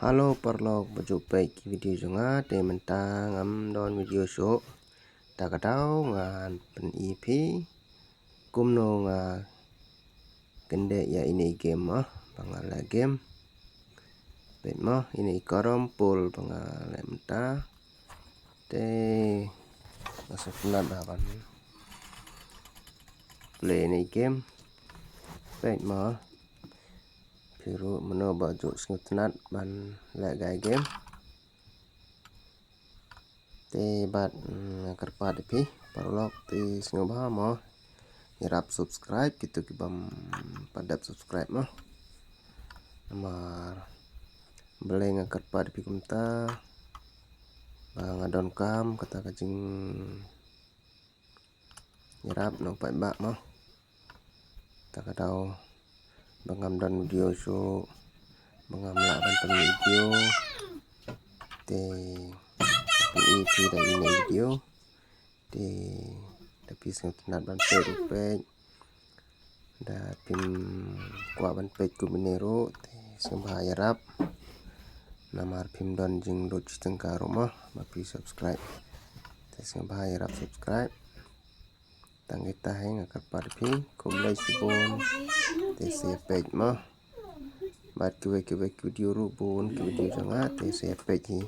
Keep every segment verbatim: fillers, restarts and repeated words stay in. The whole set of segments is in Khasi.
Hello paralok, ba ju peit ki video jong nga, te mynta ngam don video shuh. Ta ka daw ngan pyni phi kumno nga kyndit ïa ine i game mo, ba nga leh game. Peit mo, ine i carrom pull ba nga leh mynta. Te nga sngewtynnat bha ban play ine i game. Peit mo. Phi ruh mano ba ju sngewtynnat ban leh ka game. Te bad, mm, nga kyrpad ïa phi paralok te sngewbha mo ïarap subscribe kito ki bym pat dep subscribe mo. Namar balei nga kyrpad ïa phi kumta, ba nga donkam kata ka jing ïarap na u paidbah mo. Ta ka daw ba ngam don video shuh, ba ngam lah ban pynmih video. Te pynmih phi da ine i video. Te da phi sngewtynnat ban peit ruh peit. Da phim kwah ban peit kum ine ruh te sngewbha ïarap. Namar phim don jinglut shi tyngka ruh mo ba phi subscribe. Te sngewbha ïarap subscribe. Tang kita hi nga kyrpad ïa phi, khublei shibun. Te sa ïa peit mo. Bad kiwei kiwei ki video ruh bun ki video jong nga, te sa ïa peit hi.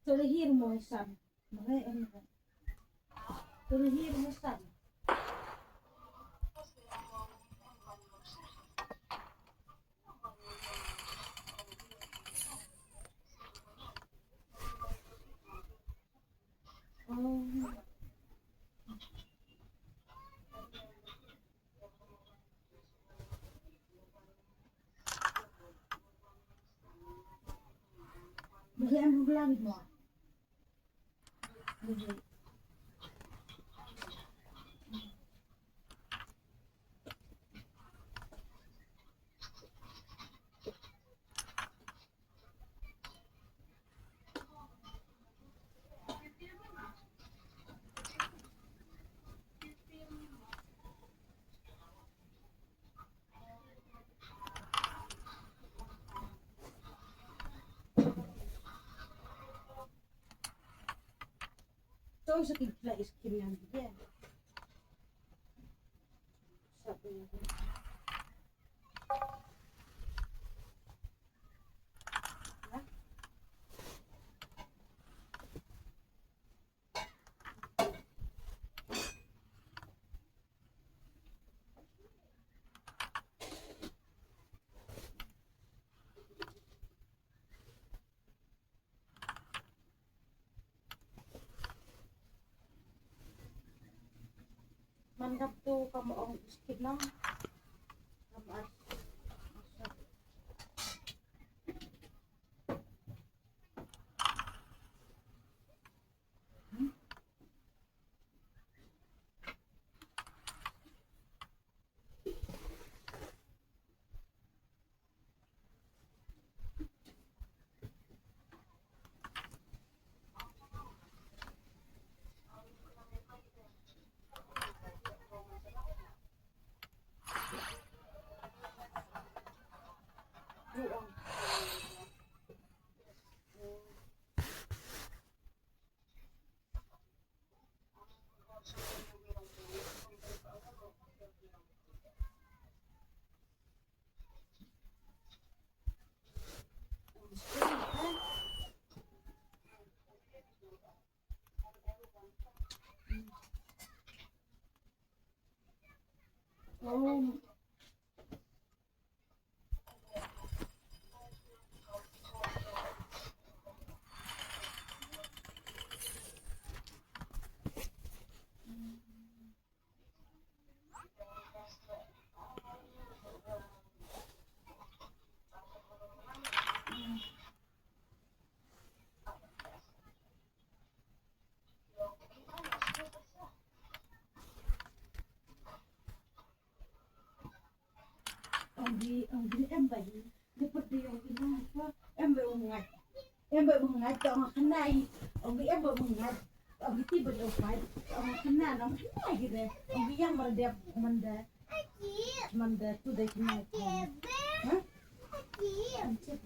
Tuli hir mo san. Mare em. Tuli hir mo san. Man kap tu kam ong skip nang. Kam ar. Ong di, ong di em ba di. Di put di ong di na ko. Em ba ong ngai. Em ba ong ngai to ong khnai. Ong di em ba ong ngai. Ong di ti ba ong ngai. Ong khnai, ong khnai gi de. Ong di yang mar dep manda. Manda tu de khnai. Ha? Ong chep.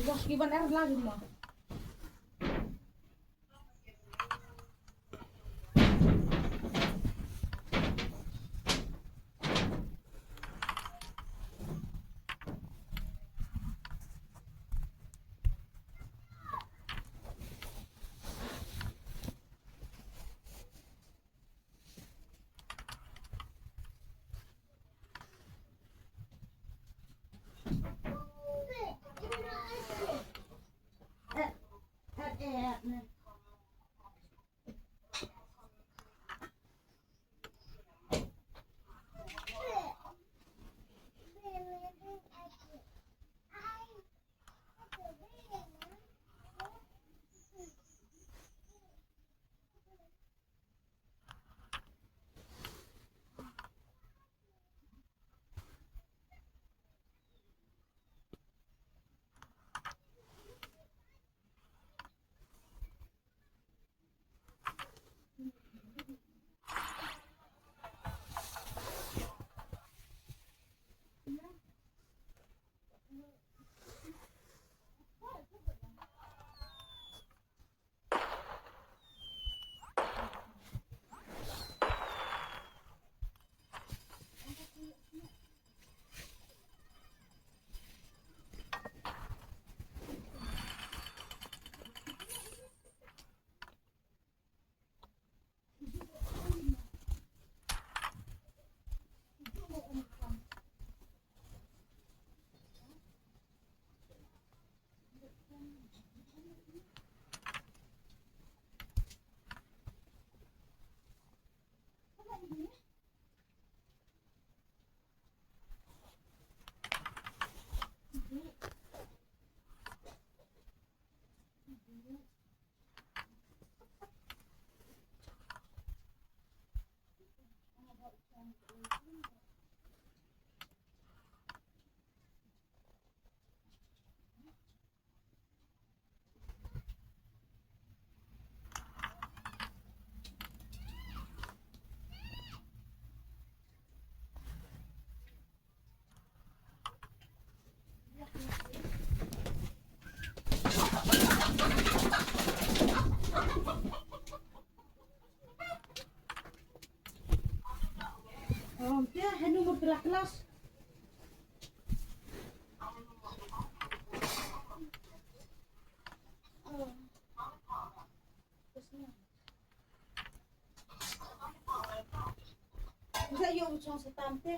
Wah, kiban er lagi mo. Om te hanu mo pela kelas. Nga ïoh chong sa tam te.